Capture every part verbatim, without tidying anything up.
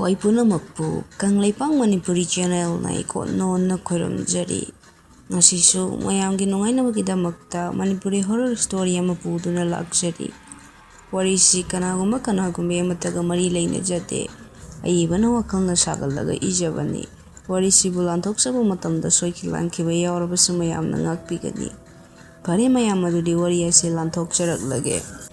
ꯍꯣꯏ ꯄꯨꯝꯅꯃꯛꯄꯨ ꯀꯪꯂꯩꯄꯥꯛ ꯃꯅꯤꯄꯨꯔꯤ ꯆꯦꯅꯦꯜꯅ ꯏꯀꯣꯠ ꯅꯣꯟꯅ ꯈꯣꯏꯔꯝꯖꯔꯤ꯫ ꯉꯁꯤꯁꯨ ꯃꯌꯥꯝꯒꯤ ꯅꯨꯡꯉꯥꯏꯅꯕꯒꯤꯗꯃꯛꯇ ꯃꯅꯤꯄꯨꯔꯤ ꯍꯣꯔꯔ ꯁ꯭ꯇꯣꯔꯤ ꯑꯃ ꯄꯨꯗꯨꯅ ꯂꯥꯛꯆꯔꯤ꯫ ꯋꯥꯔꯤꯁꯤ ꯀꯅꯥꯒꯨꯝꯕ ꯀꯅꯥꯒꯨꯝꯕꯤ ꯑꯃꯠꯇꯒ ꯃꯔꯤ ꯂꯩꯅꯖꯗꯦ꯫ ꯑꯏꯕꯅ ꯋꯥꯈꯜꯅ ꯁꯥꯒꯠꯂꯒ ꯏꯖꯕꯅꯤ꯫ ꯋꯥꯔꯤꯁꯤꯕꯨ ꯂꯥꯟꯊꯣꯛꯆꯕ ꯃꯇꯝꯗ ꯁꯣꯏꯈꯤ ꯂꯥꯟꯈꯤꯕ ꯌꯥꯎꯔꯕꯁꯨ ꯃꯌꯥꯝꯅ ꯉꯥꯛꯄꯤꯒꯅꯤ꯫ ꯐꯔꯦ ꯃꯌꯥꯝ, ꯑꯗꯨꯗꯤ ꯋꯥꯔꯤ ꯑꯁꯤ ꯂꯥꯟꯊꯣꯛꯆꯔꯛꯂꯒꯦ꯫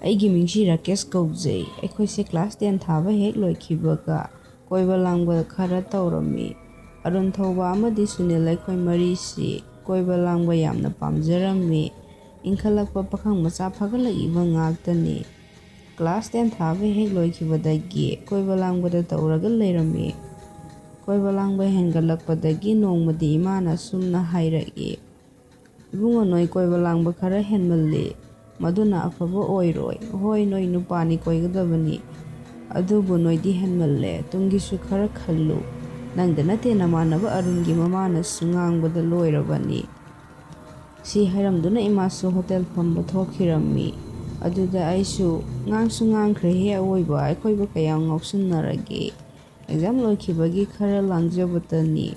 ꯑꯩꯒꯤ ꯃꯤꯡꯁꯤ ꯔꯥꯀꯦꯁ ꯀꯧꯖꯩ꯫ ꯑꯩꯈꯣꯏꯁꯦ ꯀ꯭ꯂꯥꯁ ꯇꯦꯟ ꯊꯥꯕ ꯍꯦꯛ ꯂꯣꯏꯈꯤꯕꯒ ꯀꯣꯏꯕ ꯂꯥꯡꯕ ꯈꯔ ꯇꯧꯔꯝꯃꯤ꯫ ꯑꯔꯨꯟ ꯊꯧꯕ ꯑꯃꯗꯤ ꯁꯨꯅꯤꯜ ꯑꯩꯈꯣꯏ ꯃꯔꯤꯁꯤ ꯀꯣꯏꯕ ꯂꯥꯡꯕ ꯌꯥꯝꯅ ꯄꯥꯝꯖꯔꯝꯃꯤ꯫ ꯏꯟꯈꯠꯂꯛꯄ ꯄꯥꯈꯪ ꯃꯆꯥ ꯐꯒꯠꯂꯛꯏꯕ ꯉꯥꯛꯇꯅꯤ꯫ ꯀ꯭ꯂꯥꯁ ꯇꯦꯟ ꯊꯥꯕ ꯍꯦꯛ ꯂꯣꯏꯈꯤꯕꯗꯒꯤ ꯀꯣꯏꯕ ꯂꯥꯡꯕꯗ ꯇꯧꯔꯒ ꯂꯩꯔꯝꯃꯤ꯫ ꯀꯣꯏꯕ ꯂꯥꯡꯕ ꯍꯦꯟꯒꯠꯂꯛꯄꯗꯒꯤ ꯅꯣꯡꯃꯗꯤ ꯏꯃꯥꯅ ꯑꯁꯨꯝꯅ ꯍꯥꯏꯔꯛꯏ, "ꯏꯕꯨꯡꯉꯣ, ꯅꯣꯏ ꯀꯣꯏꯕ ꯂꯥꯡꯕ ꯈꯔ ꯍꯦꯟꯃꯜꯂꯤ꯫ ꯃꯗꯨꯅ ꯑꯐꯕ ꯑꯣꯏꯔꯣꯏ꯫ ꯍꯣꯏ, ꯅꯣꯏ ꯅꯨꯄꯥꯅꯤ, ꯀꯣꯏꯒꯗꯕꯅꯤ, ꯑꯗꯨꯕꯨ ꯅꯣꯏꯗꯤ ꯍꯦꯟꯃꯜꯂꯦ꯫ ꯇꯨꯡꯒꯤꯁꯨ ꯈꯔ ꯈꯜꯂꯨ꯫ ꯅꯪꯗ ꯅꯠꯇꯦ, ꯅꯃꯥꯟꯅꯕ ꯑꯔꯨꯟꯒꯤ ꯃꯃꯥꯅꯁꯨ ꯉꯥꯡꯕꯗ ꯂꯣꯏꯔꯕꯅꯤ"꯫ ꯁꯤ ꯍꯥꯏꯔꯝꯗꯨꯅ ꯏꯃꯥꯁꯨ ꯍꯣꯇꯦꯜ ꯐꯝꯕ ꯊꯣꯛꯈꯤꯔꯝꯃꯤ꯫ ꯑꯗꯨꯗ ꯑꯩꯁꯨ, "ꯉꯥꯡꯁꯨ ꯉꯥꯡꯈ꯭ꯔꯦꯍꯦ ꯑꯋꯣꯏꯕ, ꯑꯩꯈꯣꯏꯕꯨ ꯀꯌꯥꯝ ꯉꯥꯎꯁꯤꯟꯅꯔꯒꯦ? ꯑꯦꯛꯖꯥꯝ ꯂꯣꯏꯈꯤꯕꯒꯤ ꯈꯔ ꯂꯥꯡꯖꯕꯇꯅꯤ"꯫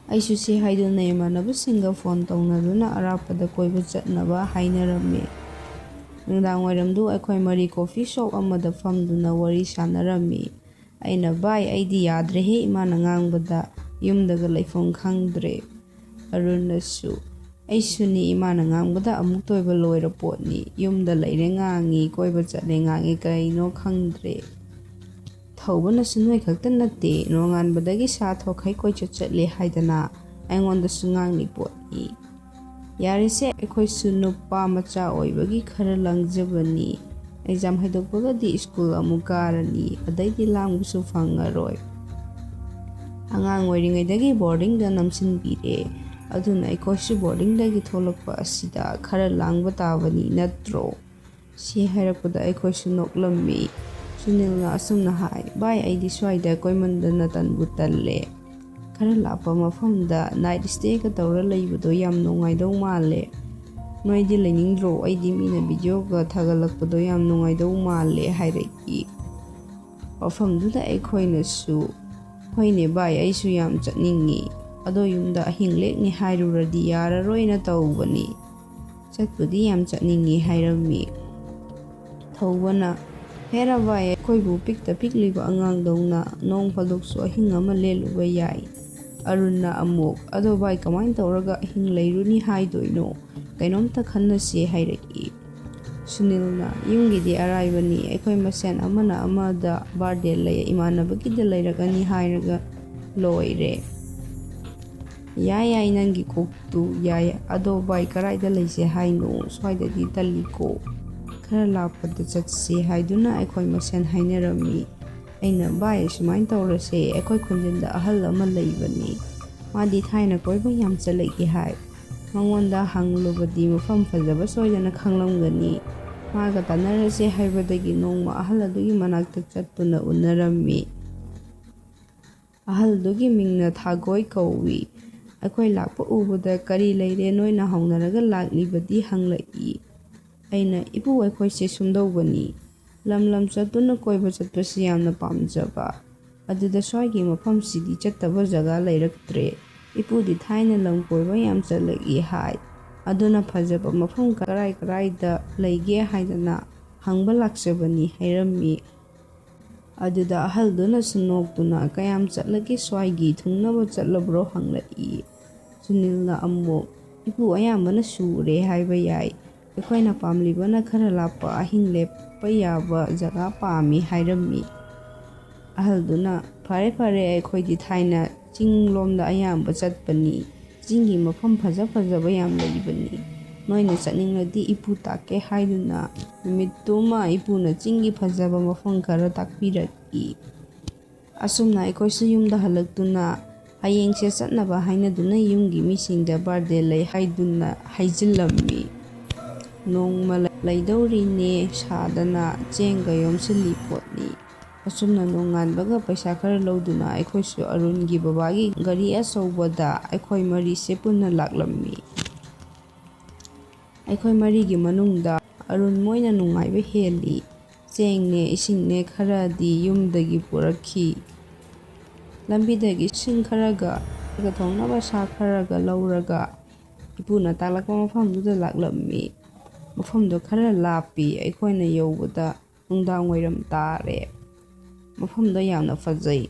ꯑꯩꯁꯨ ꯁꯤ ꯍꯥꯏꯗꯨꯅ ꯏꯃꯥꯟꯅꯕꯁꯤꯡꯒ ꯐꯣꯟ ꯇꯧꯅꯗꯨꯅ ꯑꯔꯥꯞꯄꯗ ꯀꯣꯏꯕ ꯆꯠꯅꯕ ꯍꯥꯏꯅꯔꯝꯃꯤ꯫ ꯅꯨꯡꯗꯥꯡ ꯋꯥꯏꯔꯝꯗꯨ ꯑꯩꯈꯣꯏ ꯃꯔꯤ ꯀꯣꯐꯤ ꯁꯣꯞ ꯑꯃꯗ ꯐꯝꯗꯨꯅ ꯋꯥꯔꯤ ꯁꯥꯟꯅꯔꯝꯃꯤ꯫ ꯑꯩꯅ, "ꯚꯥꯏ, ꯑꯩꯗꯤ ꯌꯥꯗ꯭ꯔꯦꯍꯦ, ꯏꯃꯥꯅ ꯉꯥꯡꯕꯗ ꯌꯨꯝꯗꯒ ꯂꯩꯐꯝ ꯈꯪꯗ꯭ꯔꯦ"꯫ ꯑꯔꯨꯟꯅꯁꯨ, "ꯑꯩꯁꯨꯅꯤ, ꯏꯃꯥꯅ ꯉꯥꯡꯕꯗ ꯑꯃꯨꯛꯇ ꯑꯣꯏꯕ ꯂꯣꯏꯔ ꯄꯣꯠꯅꯤ꯫ ꯌꯨꯝꯗ ꯂꯩꯔꯦ ꯉꯥꯡꯉꯤ, ꯀꯣꯏꯕ ꯆꯠꯂꯦ ꯉꯥꯡꯉꯤ, ꯀꯩꯅꯣ ꯈꯪꯗ꯭ꯔꯦ"꯫ ꯊꯧꯕꯅꯁꯨ, "ꯅꯣꯏ ꯈꯛꯇ ꯅꯠꯇꯦ, ꯅꯣꯡꯉꯥꯟꯕꯗꯒꯤ ꯁꯥ ꯊꯣꯛꯈꯩ ꯀꯣꯏꯆꯠ ꯆꯠꯂꯦ ꯍꯥꯏꯗꯅ ꯑꯩꯉꯣꯟꯗꯁꯨ ꯉꯥꯡꯂꯤ ꯄꯣꯠꯅꯤ"꯫ ꯌꯥꯔꯦꯁꯦ, ꯑꯩꯈꯣꯏꯁꯨ ꯅꯨꯄꯥ ꯃꯆꯥ ꯑꯣꯏꯕꯒꯤ ꯈꯔ ꯂꯥꯡꯖꯕꯅꯤ꯫ ꯑꯦꯛꯖꯥꯝ ꯍꯥꯏꯗꯣꯛꯄꯒꯗꯤ ꯁ꯭ꯀꯨꯜ ꯑꯃꯨꯛ ꯀꯥꯔꯅꯤ, ꯑꯗꯩꯗꯤ ꯂꯥꯡꯕꯁꯨ ꯐꯪꯉꯔꯣꯏ꯫ ꯑꯉꯥꯡ ꯑꯣꯏꯔꯤꯉꯩꯗꯒꯤ ꯕꯣꯔꯗꯤꯡꯗ ꯅꯝꯁꯤꯟꯕꯤꯔꯦ, ꯑꯗꯨꯅ ꯑꯩꯈꯣꯏꯁꯨ ꯕꯣꯔꯗꯤꯡꯗꯒꯤ ꯊꯣꯛꯂꯛꯄ ꯑꯁꯤꯗ ꯈꯔ ꯂꯥꯡꯕ ꯇꯥꯕꯅꯤ ꯅꯠꯇ꯭ꯔꯣ? ꯁꯤ ꯍꯥꯏꯔꯛꯄꯗ ꯑꯩꯈꯣꯏꯁꯨ ꯅꯣꯛꯂꯝꯃꯤ꯫ ꯁꯨꯅꯤꯜꯅ ꯑꯁꯨꯝꯅ ꯍꯥꯏ, "ꯚꯥꯏ, ꯑꯩꯗꯤ ꯁ꯭ꯋꯥꯏꯗ ꯀꯣꯏꯃꯟꯗꯅ ꯇꯟꯕꯨ ꯇꯜꯂꯦ꯫ ꯈꯔ ꯂꯥꯞꯄ ꯃꯐꯝꯗ ꯅꯥꯏꯠ ꯁ꯭ꯇꯦꯒ ꯇꯧꯔ ꯂꯩꯕꯗꯣ ꯌꯥꯝ ꯅꯨꯡꯉꯥꯏꯗꯧ ꯃꯥꯜꯂꯦ꯫ ꯅꯣꯏꯗꯤ ꯂꯩꯅꯤꯡꯗ꯭ꯔꯣ? ꯑꯩꯗꯤ ꯃꯤꯅ ꯚꯤꯗꯤꯑꯣꯒ ꯊꯥꯒꯠꯂꯛꯄꯗꯣ ꯌꯥꯝ ꯅꯨꯡꯉꯥꯏꯗꯧ ꯃꯥꯜꯂꯦ" ꯍꯥꯏꯔꯛꯏ꯫ ꯃꯐꯝꯗꯨꯗ ꯑꯩꯈꯣꯏꯅꯁꯨ, "ꯍꯣꯏꯅꯦ ꯚꯥꯏ, ꯑꯩꯁꯨ ꯌꯥꯝ ꯆꯠꯅꯤꯡꯉꯤ, ꯑꯗꯣ ꯌꯨꯝꯗ ꯑꯍꯤꯡ ꯂꯦꯛꯅꯤ ꯍꯥꯏꯔꯨꯔꯗꯤ ꯌꯥꯔꯔꯣꯏꯅ ꯇꯧꯕꯅꯤ꯫ ꯆꯠꯄꯨꯗꯤ ꯌꯥꯝ ꯆꯠꯅꯤꯡꯉꯤ" ꯍꯥꯏꯔꯝꯃꯤ꯫ ꯊꯧꯕꯅ, "ꯍꯦꯔꯥ ꯚꯥꯏ, ꯑꯩꯈꯣꯏꯕꯨ ꯄꯤꯛꯇ ꯄꯤꯛꯂꯤꯕ ꯑꯉꯥꯡꯗꯧꯅ ꯅꯣꯡ ꯐꯥꯗꯣꯛꯁꯨ ꯑꯍꯤꯡ ꯑꯃ ꯂꯦꯜꯂꯨꯕ ꯌꯥꯏ"꯫ ꯑꯔꯨꯟꯅ ꯑꯃꯨꯛ, "ꯑꯗꯣ ꯚꯥꯏ, ꯀꯃꯥꯏꯅ ꯇꯧꯔꯒ ꯑꯍꯤꯡ ꯂꯩꯔꯨꯅꯤ ꯍꯥꯏꯗꯣꯏꯅꯣ? ꯀꯩꯅꯣꯝꯇ ꯈꯟꯅꯁꯦ" ꯍꯥꯏꯔꯛꯏ꯫ ꯁꯨꯅꯤꯜꯅ, "ꯌꯨꯝꯒꯤꯗꯤ ꯑꯔꯥꯏꯕꯅꯤ, ꯑꯩꯈꯣꯏ ꯃꯁꯦꯟ ꯑꯃꯅ ꯑꯃꯗ ꯕꯥꯔꯗꯦ ꯂꯩ, ꯏꯃꯥꯟꯅꯕꯒꯤꯗ ꯂꯩꯔꯛꯀꯅꯤ ꯍꯥꯏꯔꯒ ꯂꯣꯏꯔꯦ"꯫ "ꯌꯥꯏ ꯌꯥꯏ, ꯅꯪꯒꯤ ꯀꯣꯛꯇꯨ ꯌꯥꯏ꯫ ꯑꯗꯣ ꯚꯥꯏ, ꯀꯔꯥꯏꯗ ꯂꯩꯁꯦ ꯍꯥꯏꯅꯣ? ꯁ꯭ꯋꯥꯏꯗꯗꯤ ꯇꯜꯂꯤꯀꯣ꯫ ꯈꯔ ꯂꯥꯞꯄꯗ ꯆꯠꯁꯦ" ꯍꯥꯏꯗꯨꯅ ꯑꯩꯈꯣꯏ ꯃꯁꯦꯟ ꯍꯥꯏꯅꯔꯝꯃꯤ꯫ ꯑꯩꯅ, "ꯚꯥꯏ, ꯁꯨꯃꯥꯏꯅ ꯇꯧꯔꯁꯦ, ꯑꯩꯈꯣꯏ ꯈꯨꯟꯖꯤꯟꯗ ꯑꯍꯜ ꯑꯃ ꯂꯩꯕꯅꯤ꯫ ꯃꯥꯗꯤ ꯊꯥꯏꯅ ꯀꯣꯏꯕ ꯌꯥꯝ ꯆꯠꯂꯛꯏ ꯍꯥꯏ꯫ ꯃꯉꯣꯟꯗ ꯍꯪꯂꯨꯕꯗꯤ ꯃꯐꯝ ꯐꯖꯕ ꯁꯣꯏꯗꯅ ꯈꯪꯂꯝꯒꯅꯤ꯫ ꯃꯥꯒ ꯇꯥꯟꯅꯔꯁꯦ" ꯍꯥꯏꯕꯗꯒꯤ ꯅꯣꯡꯃ ꯑꯍꯜ ꯑꯗꯨꯒꯤ ꯃꯅꯥꯛꯇ ꯆꯠꯇꯨꯅ ꯎꯅꯔꯝꯃꯤ꯫ ꯑꯍꯜꯗꯨꯒꯤ ꯃꯤꯡꯅ ꯊꯥꯒꯣꯏ ꯀꯧꯏ꯫ ꯑꯩꯈꯣꯏ ꯂꯥꯛꯄ ꯎꯕꯗ, "ꯀꯔꯤ ꯂꯩꯔꯦ, ꯅꯣꯏꯅ ꯍꯧꯅꯔꯒ ꯂꯥꯛꯂꯤꯕꯗꯤ?" ꯍꯪꯂꯛꯏ꯫ ꯑꯩꯅ, "ꯏꯄꯨ, ꯑꯩꯈꯣꯏꯁꯦ ꯁꯨꯝꯗꯧꯕꯅꯤ, ꯂꯝ ꯂꯝ ꯆꯠꯇꯨꯅ ꯀꯣꯏꯕ ꯆꯠꯄꯁꯤ ꯌꯥꯝꯅ ꯄꯥꯝꯖꯕ꯫ ꯑꯗꯨꯗ ꯁ꯭ꯋꯥꯏꯒꯤ ꯃꯐꯝꯁꯤꯗꯤ ꯆꯠꯇꯕ ꯖꯒꯥ ꯂꯩꯔꯛꯇ꯭ꯔꯦ꯫ ꯏꯄꯨꯗꯤ ꯊꯥꯏꯅ ꯂꯝ ꯀꯣꯏꯕ ꯌꯥꯝ ꯆꯠꯂꯛꯏ ꯍꯥꯏ꯫ ꯑꯗꯨꯅ ꯐꯖꯕ ꯃꯐꯝ ꯀꯔꯥꯏ ꯀꯔꯥꯏꯗ ꯂꯩꯒꯦ ꯍꯥꯏꯗꯅ ꯍꯪꯕ ꯂꯥꯛꯆꯕꯅꯤ" ꯍꯥꯏꯔꯝꯃꯤ꯫ ꯑꯗꯨꯗ ꯑꯍꯜꯗꯨꯅꯁꯨ ꯅꯣꯛꯇꯨꯅ, "ꯀꯌꯥꯝ ꯆꯠꯂꯒꯦ ꯁ꯭ꯋꯥꯏꯒꯤ? ꯊꯨꯡꯅꯕ ꯆꯠꯂꯕ꯭ꯔꯣ?" ꯍꯪꯂꯛꯏ꯫ ꯁꯨꯅꯤꯜꯅ ꯑꯃꯨꯛ, "ꯏꯄꯨ, ꯑꯌꯥꯝꯕꯅ ꯁꯨꯔꯦ ꯍꯥꯏꯕ ꯌꯥꯏ꯫ ꯑꯩꯈꯣꯏꯅ ꯄꯥꯝꯂꯤꯕꯅ ꯈꯔ ꯂꯥꯞꯄ, ꯑꯍꯤꯡ ꯂꯦꯞꯄ ꯌꯥꯕ ꯖꯒꯥ ꯄꯥꯝꯃꯤ" ꯍꯥꯏꯔꯝꯃꯤ꯫ ꯑꯍꯜꯗꯨꯅ, "ꯐꯔꯦ ꯐꯔꯦ, ꯑꯩꯈꯣꯏꯗꯤ ꯊꯥꯏꯅ ꯆꯤꯡ ꯂꯣꯝꯗ ꯑꯌꯥꯝꯕ ꯆꯠꯄꯅꯤ꯫ ꯆꯤꯡꯒꯤ ꯃꯐꯝ ꯐꯖ ꯐꯖꯕ ꯌꯥꯝ ꯂꯩꯕꯅꯤ꯫ ꯅꯣꯏꯅ ꯆꯠꯅꯤꯡꯂꯗꯤ ꯏꯄꯨ ꯇꯥꯛꯀꯦ" ꯍꯥꯏꯗꯨꯅ ꯅꯨꯃꯤꯠꯇꯨꯃ ꯏꯄꯨꯅ ꯆꯤꯡꯒꯤ ꯐꯖꯕ ꯃꯐꯝ ꯈꯔ ꯇꯥꯛꯄꯤꯔꯛꯏ꯫ ꯑꯁꯨꯝꯅ ꯑꯩꯈꯣꯏꯁꯨ ꯌꯨꯝꯗ ꯍꯜꯂꯛꯇꯨꯅ ꯍꯌꯦꯡꯁꯦ ꯆꯠꯅꯕ ꯍꯥꯏꯅꯗꯨꯅ ꯌꯨꯝꯒꯤ ꯃꯤꯁꯤꯡꯗ ꯕꯥꯔꯗꯦ ꯂꯩ ꯍꯥꯏꯗꯨꯅ ꯍꯥꯏꯖꯤꯜꯂꯝꯃꯤ꯫ ꯅꯣꯡꯃ ꯂꯩꯗꯧꯔꯤꯅꯦ ꯁꯥꯗꯅ ꯆꯦꯡꯒ ꯌꯣꯝꯁꯤꯜꯂꯤ ꯄꯣꯠꯅꯤ꯫ ꯑꯁꯨꯝꯅ ꯅꯣꯡꯉꯥꯟꯕꯒ ꯄꯩꯁꯥ ꯈꯔ ꯂꯧꯗꯨꯅ ꯑꯩꯈꯣꯏꯁꯨ ꯑꯔꯨꯟꯒꯤ ꯕꯕꯥꯒꯤ ꯒꯥꯔꯤ ꯑꯆꯧꯕꯗ ꯑꯩꯈꯣꯏ ꯃꯔꯤꯁꯦ ꯄꯨꯟꯅ ꯂꯥꯛꯂꯝꯃꯤ꯫ ꯑꯩꯈꯣꯏ ꯃꯔꯤꯒꯤ ꯃꯅꯨꯡꯗ ꯑꯔꯨꯟ ꯃꯣꯏꯅ ꯅꯨꯡꯉꯥꯏꯕ ꯍꯦꯜꯂꯤ꯫ ꯆꯦꯡꯅꯦ ꯏꯁꯤꯡꯅꯦ ꯈꯔꯗꯤ ꯌꯨꯝꯗꯒꯤ ꯄꯨꯔꯛꯈꯤ꯫ ꯂꯝꯕꯤꯗꯒꯤ ꯁꯤꯡ ꯈꯔꯒ, ꯊꯣꯡꯅꯕ ꯁꯥ ꯈꯔꯒ ꯂꯧꯔꯒ ꯏꯄꯨꯅ ꯇꯥꯛꯂꯛꯄ ꯃꯐꯝꯗꯨꯗ ꯂꯥꯛꯂꯝꯃꯤ꯫ ꯃꯐꯝꯗꯣ ꯈꯔ ꯂꯥꯞꯄꯤ꯫ ꯑꯩꯈꯣꯏꯅ ꯌꯧꯕꯗ ꯅꯨꯡꯗꯥꯡ ꯋꯥꯏꯔꯝ ꯇꯥꯔꯦ꯫ ꯃꯐꯝꯗꯣ ꯌꯥꯝꯅ ꯐꯖꯩ꯫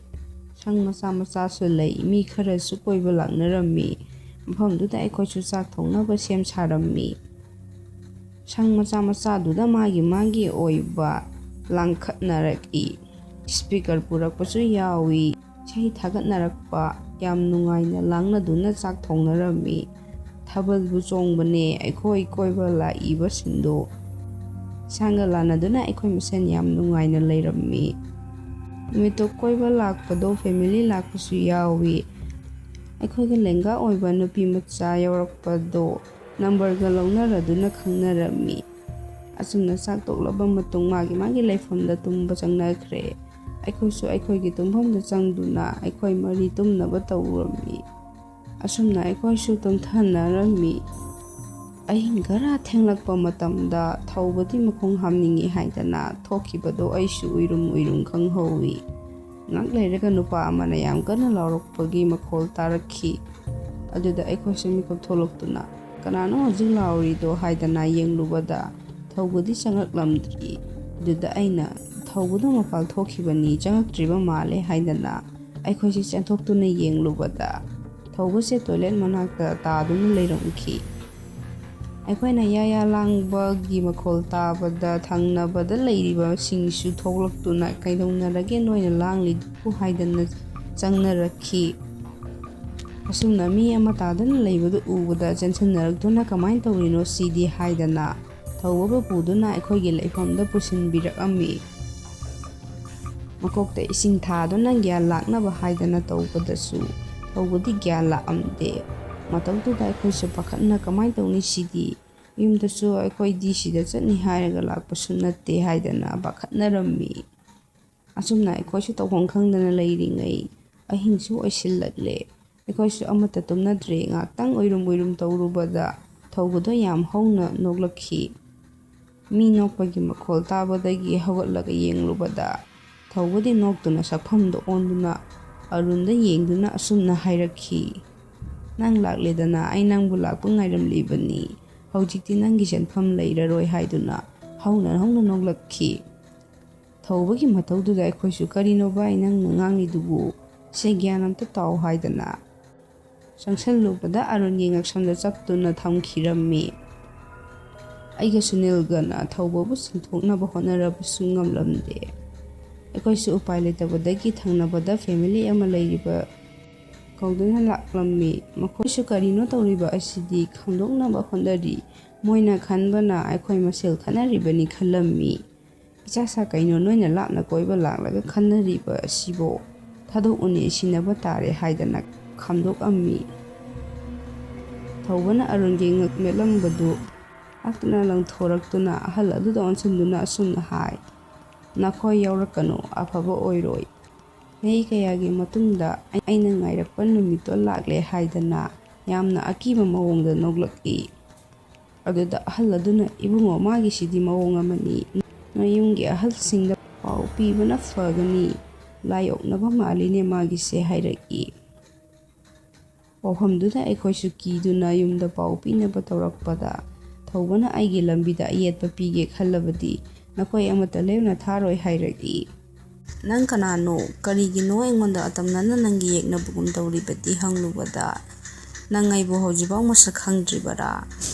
ꯁꯪ ꯃꯆꯥ ꯃꯆꯥꯁꯨ ꯂꯩ꯫ ꯃꯤ ꯈꯔꯁꯨ ꯀꯣꯏꯕ ꯂꯥꯛꯅꯔꯝꯃꯤ꯫ ꯃꯐꯝꯗꯨꯗ ꯑꯩꯈꯣꯏꯁꯨ ꯆꯥꯛ ꯊꯣꯡꯅꯕ ꯁꯦꯝ ꯁꯥꯔꯝꯃꯤ꯫ ꯁꯪ ꯃꯆꯥ ꯃꯆꯥꯗꯨꯗ ꯃꯥꯒꯤ ꯃꯥꯒꯤ ꯑꯣꯏꯕ ꯂꯥꯡꯈꯠꯅꯔꯛꯏ꯫ ꯁ꯭ꯄꯤꯀꯔ ꯄꯨꯔꯛꯄꯁꯨ ꯌꯥꯎꯏ꯫ ꯏꯁꯩ ꯊꯥꯒꯠꯅꯔꯛꯄ, ꯌꯥꯝ ꯅꯨꯡꯉꯥꯏꯅ ꯂꯥꯡꯅꯗꯨꯅ ꯆꯥꯛ ꯊꯣꯡꯅꯔꯝꯃꯤ꯫ ꯊꯥꯕꯜꯕꯨ ꯆꯣꯡꯕꯅꯦ ꯑꯩꯈꯣꯏ ꯀꯣꯏꯕ ꯂꯥꯛꯏꯕꯁꯤꯡꯗꯣ꯫ ꯁꯥꯡꯒ ꯂꯥꯟꯅꯗꯨꯅ ꯑꯩꯈꯣꯏ ꯃꯁꯦꯟ ꯌꯥꯝ ꯅꯨꯡꯉꯥꯏꯅ ꯂꯩꯔꯝꯃꯤ꯫ ꯅꯨꯃꯤꯠꯇꯣ ꯀꯣꯏꯕ ꯂꯥꯛꯄꯗꯣ ꯐꯦꯃꯤꯂꯤ ꯂꯥꯛꯄꯁꯨ ꯌꯥꯎꯏ꯫ ꯑꯩꯈꯣꯏꯒ ꯂꯦꯡꯒꯥ ꯑꯣꯏꯕ ꯅꯨꯄꯤ ꯃꯆꯥ ꯌꯥꯎꯔꯛꯄꯗꯣ ꯅꯝꯕꯔꯒ ꯂꯧꯅꯔꯗꯨꯅ ꯈꯪꯅꯔꯝꯃꯤ꯫ ꯑꯁꯨꯝꯅ ꯆꯥꯛ ꯇꯣꯛꯂꯕ ꯃꯇꯨꯡ ꯃꯥꯒꯤ ꯃꯥꯒꯤ ꯂꯩꯐꯝꯗ ꯇꯨꯝꯕ ꯆꯪꯅꯈ꯭ꯔꯦ꯫ ꯑꯩꯈꯣꯏꯁꯨ ꯑꯩꯈꯣꯏꯒꯤ ꯇꯨꯝꯐꯝꯗ ꯆꯪꯗꯨꯅ ꯑꯩꯈꯣꯏ ꯃꯔꯤ ꯇꯨꯝꯅꯕ ꯇꯧꯔꯝꯃꯤ꯫ ꯑꯁꯨꯝꯅ ꯑꯩꯈꯣꯏꯁꯨ ꯇꯨꯝꯊꯅꯔꯝꯃꯤ꯫ ꯑꯍꯤꯡ ꯈꯔ ꯊꯦꯡꯂꯛꯄ ꯃꯇꯝꯗ ꯊꯧꯕꯗꯤ ꯃꯈꯣꯡ ꯍꯥꯝꯅꯤꯡꯏ ꯍꯥꯏꯗꯅ ꯊꯣꯛꯈꯤꯕꯗꯣ ꯑꯩꯁꯨ ꯎꯏꯔꯨꯝ ꯎꯏꯔꯨꯝ ꯈꯪꯍꯧꯏ꯫ ꯉꯥꯛ ꯂꯩꯔꯒ ꯅꯨꯄꯥ ꯑꯃꯅ ꯌꯥꯝ ꯀꯟꯅ ꯂꯥꯎꯔꯛꯄꯒꯤ ꯃꯈꯣꯜ ꯇꯥꯔꯛꯈꯤ꯫ ꯑꯗꯨꯗ ꯑꯩꯈꯣꯏꯁꯨ ꯃꯤꯀꯞ ꯊꯣꯛꯂꯛꯇꯨꯅ, "ꯀꯅꯥꯅꯣ ꯍꯧꯖꯤꯛ ꯂꯥꯎꯔꯤꯗꯣ?" ꯍꯥꯏꯗꯅ ꯌꯦꯡꯂꯨꯕꯗ ꯊꯧꯕꯗꯤ ꯆꯪꯂꯛꯂꯝꯗ꯭ꯔꯤ꯫ ꯑꯗꯨꯗ ꯑꯩꯅ, "ꯊꯧꯕꯗꯣ ꯃꯄꯥꯜ ꯊꯣꯛꯈꯤꯕꯅꯤ, ꯆꯪꯂꯛꯇ꯭ꯔꯤꯕ ꯃꯥꯜꯂꯦ" ꯍꯥꯏꯗꯅ ꯑꯩꯈꯣꯏꯁꯤ ꯆꯦꯟꯊꯣꯛꯇꯨꯅ ꯌꯦꯡꯂꯨꯕꯗ ꯊꯧꯕꯁꯦ ꯇꯣꯏꯂꯦꯠ ꯃꯅꯥꯛꯇ ꯇꯥꯗꯨꯅ ꯂꯩꯔꯝꯈꯤ꯫ ꯑꯩꯈꯣꯏꯅ ꯌꯥ ꯌꯥ ꯂꯥꯡꯕꯒꯤ ꯃꯈꯣꯜ ꯇꯥꯕꯗ ꯊꯪꯅꯕꯗ ꯂꯩꯔꯤꯕꯁꯤꯡꯁꯨ ꯊꯣꯛꯂꯛꯇꯨꯅ, "ꯀꯩꯗꯧꯅꯔꯒꯦ ꯅꯣꯏꯅ ꯂꯥꯡꯂꯤꯗꯨꯕꯨ?" ꯍꯥꯏꯗꯅ ꯆꯪꯅꯔꯛꯈꯤ꯫ ꯑꯁꯨꯝꯅ ꯃꯤ ꯑꯃ ꯇꯥꯗꯨꯅ ꯂꯩꯕꯗꯨ ꯎꯕꯗ ꯆꯦꯟꯁꯤꯟꯅꯔꯛꯇꯨꯅ, "ꯀꯃꯥꯏꯅ ꯇꯧꯔꯤꯅꯣ ꯁꯤꯗꯤ?" ꯍꯥꯏꯗꯅ ꯊꯧꯕꯕꯨ ꯄꯨꯗꯨꯅ ꯑꯩꯈꯣꯏꯒꯤ ꯂꯩꯐꯝꯗ ꯄꯨꯁꯤꯟꯕꯤꯔꯛꯑꯝꯃꯤ꯫ ꯃꯀꯣꯛꯇ ꯏꯁꯤꯡ ꯊꯥꯗꯨꯅ ꯒ꯭ꯌꯥꯟ ꯂꯥꯛꯅꯕ ꯍꯥꯏꯗꯅ ꯇꯧꯕꯗꯁꯨ ꯊꯧꯕꯗꯤ ꯒ꯭ꯌꯥꯟ ꯂꯥꯛꯑꯝꯗꯦ꯫ ꯃꯇꯧꯗꯨꯗ ꯑꯩꯈꯣꯏꯁꯨ ꯄꯥꯈꯠꯅ, "ꯀꯃꯥꯏꯅ ꯇꯧꯅꯤ ꯁꯤꯗꯤ? ꯌꯨꯝꯗꯁꯨ ꯑꯩꯈꯣꯏꯗꯤ ꯁꯤꯗ ꯆꯠꯅꯤ ꯍꯥꯏꯔꯒ ꯂꯥꯛꯄꯁꯨ ꯅꯠꯇꯦ" ꯍꯥꯏꯗꯅ ꯄꯥꯈꯠꯅꯔꯝꯃꯤ꯫ ꯑꯁꯨꯝꯅ ꯑꯩꯈꯣꯏꯁꯨ ꯇꯧꯐꯝ ꯈꯪꯗꯅ ꯂꯩꯔꯤꯉꯩ ꯑꯍꯤꯡꯁꯨ ꯑꯣꯏꯁꯤꯜꯂꯛꯂꯦ꯫ ꯑꯩꯈꯣꯏꯁꯨ ꯑꯃꯠꯇ ꯇꯨꯝꯅꯗ꯭ꯔꯦ꯫ ꯉꯥꯏꯍꯥꯛꯇꯪ ꯎꯏꯔꯨꯝ ꯎꯏꯔꯨꯝ ꯇꯧꯔꯨꯕꯗ ꯊꯧꯕꯗꯣ ꯌꯥꯝ ꯍꯧꯅ ꯅꯣꯛꯂꯛꯈꯤ꯫ ꯃꯤ ꯅꯣꯛꯄꯒꯤ ꯃꯈꯣꯜ ꯇꯥꯕꯗꯒꯤ ꯍꯧꯒꯠꯂꯒ ꯌꯦꯡꯂꯨꯕꯗ, ꯊꯧꯕꯗꯤ ꯅꯣꯛꯇꯨꯅ ꯁꯛꯐꯝꯗ ꯑꯣꯟꯗꯨꯅ ꯑꯔꯨꯟꯗ ꯌꯦꯡꯗꯨꯅ ꯑꯁꯨꯝꯅ ꯍꯥꯏꯔꯛꯈꯤ, "ꯅꯪ ꯂꯥꯛꯂꯦꯗꯅ ꯑꯩ ꯅꯪꯕꯨ ꯂꯥꯛꯄ ꯉꯥꯏꯔꯝꯂꯤꯕꯅꯤ꯫ ꯍꯧꯖꯤꯛꯇꯤ ꯅꯪꯒꯤ ꯆꯦꯟꯐꯝ ꯂꯩꯔꯔꯣꯏ" ꯍꯥꯏꯗꯨꯅ ꯍꯧꯅ ꯍꯧꯅ ꯅꯣꯛꯂꯛꯈꯤ꯫ ꯊꯧꯕꯒꯤ ꯃꯇꯧꯗꯨꯗ ꯑꯩꯈꯣꯏꯁꯨ, "ꯀꯔꯤꯅꯣ ꯚꯥꯏ ꯅꯪꯅ ꯉꯥꯡꯂꯤꯗꯨꯕꯨ? ꯁꯦ ꯒ꯭ꯌꯥꯟ ꯑꯝꯇ ꯇꯥꯎ" ꯍꯥꯏꯗꯅ ꯆꯪꯁꯜꯂꯨꯕꯗ ꯑꯔꯨꯟꯒꯤ ꯉꯛꯁꯝꯗ ꯆꯞꯇꯨꯅ ꯊꯝꯈꯤꯔꯝꯃꯤ꯫ ꯑꯩꯒ ꯁꯨꯅꯤꯜꯒꯅ ꯊꯧꯕꯕꯨ ꯆꯤꯡꯊꯣꯛꯅꯕ ꯍꯣꯠꯅꯔꯕꯁꯨ ꯉꯝꯂꯝꯗꯦ꯫ ꯑꯩꯈꯣꯏꯁꯨ ꯎꯄꯥꯏ ꯂꯩꯇꯕꯗꯒꯤ ꯊꯪꯅꯕꯗ ꯐꯦꯃꯤꯂꯤ ꯑꯃ ꯂꯩꯔꯤꯕ ꯀꯧꯗꯨꯅ ꯂꯥꯛꯂꯝꯃꯤ꯫ ꯃꯈꯣꯏꯁꯨ ꯀꯔꯤꯅꯣ ꯇꯧꯔꯤꯕ ꯑꯁꯤꯗꯤ ꯈꯪꯗꯣꯛꯅꯕ ꯍꯣꯠꯅꯔꯤ꯫ ꯃꯣꯏꯅ ꯈꯟꯕꯅ ꯑꯩꯈꯣꯏ ꯃꯁꯦꯜ ꯈꯠꯅꯔꯤꯕꯅꯤ ꯈꯜꯂꯝꯃꯤ꯫ "ꯏꯆꯥꯁꯥ, ꯀꯩꯅꯣ ꯅꯣꯏꯅ ꯂꯥꯞꯅ ꯀꯣꯏꯕ ꯂꯥꯛꯂꯒ ꯈꯟꯅꯔꯤꯕ ꯑꯁꯤꯕꯣ? ꯊꯥꯗꯣꯛꯎꯅꯦ, ꯁꯤꯟꯅꯕ ꯇꯥꯔꯦ" ꯍꯥꯏꯗꯅ ꯈꯥꯝꯗꯣꯛꯑꯝꯃꯤ꯫ ꯊꯧꯕꯅ ꯑꯔꯨꯟꯒꯤ ꯉꯛ ꯃꯦꯠꯂꯝꯕꯗꯨ ꯉꯥꯛꯇꯨꯅ ꯂꯪꯊꯣꯔꯛꯇꯨꯅ ꯑꯍꯜ ꯑꯗꯨꯗ ꯑꯣꯟꯁꯤꯟꯗꯨꯅ ꯑꯁꯨꯝꯅ ꯍꯥꯏ, "ꯅꯈꯣꯏ ꯌꯥꯎꯔꯛꯀꯅꯨ, ꯑꯐꯕ ꯑꯣꯏꯔꯣꯏ꯫ ꯆꯍꯤ ꯀꯌꯥꯒꯤ ꯃꯇꯨꯡꯗ ꯑꯩꯅ ꯉꯥꯏꯔꯛꯄ ꯅꯨꯃꯤꯠꯇꯣ ꯂꯥꯛꯂꯦ" ꯍꯥꯏꯗꯅ ꯌꯥꯝꯅ ꯑꯀꯤꯕ ꯃꯑꯣꯡꯗ ꯅꯣꯛꯂꯛꯏ꯫ ꯑꯗꯨꯗ ꯑꯍꯜ ꯑꯗꯨꯅ, "ꯏꯕꯨꯡꯉꯣ, ꯃꯥꯒꯤꯁꯤꯗꯤ ꯃꯑꯣꯡ ꯑꯃꯅꯤ꯫ ꯅꯣꯏ ꯌꯨꯝꯒꯤ ꯑꯍꯜꯁꯤꯡꯗ ꯄꯥꯎ ꯄꯤꯕꯅ ꯐꯒꯅꯤ꯫ ꯂꯥꯏ ꯑꯣꯛꯅꯕ ꯃꯥꯜꯂꯤꯅꯦ ꯃꯥꯒꯤꯁꯦ" ꯍꯥꯏꯔꯛꯏ꯫ ꯄꯥꯎꯐꯝꯗꯨꯗ ꯑꯩꯈꯣꯏꯁꯨ ꯀꯤꯗꯨꯅ ꯌꯨꯝꯗ ꯄꯥꯎ ꯄꯤꯅꯕ ꯇꯧꯔꯛꯄꯗ, ꯊꯧꯕꯅ ꯑꯩꯒꯤ ꯂꯝꯕꯤꯗ ꯑꯌꯦꯠꯄ ꯄꯤꯒꯦ ꯈꯜꯂꯕꯗꯤ ꯅꯈꯣꯏ ꯑꯃꯠꯇ ꯂꯦꯝꯅ ꯊꯥꯔꯣꯏ ꯍꯥꯏꯔꯛꯏ꯫ "ꯅꯪ ꯀꯅꯥꯅꯣ? ꯀꯔꯤꯒꯤꯅꯣ ꯑꯩꯉꯣꯟꯗ ꯑꯇꯝꯅꯅ ꯅꯪꯒꯤ ꯌꯦꯛꯅꯕꯒꯨꯝ ꯇꯧꯔꯤꯕꯗꯤ?" ꯍꯪꯂꯨꯕꯗ, "ꯅꯪ ꯑꯩꯕꯨ ꯍꯧꯖꯤꯛꯐꯥꯎ ꯃꯁꯛ ꯈꯪꯗ꯭ꯔꯤꯕꯔꯥ?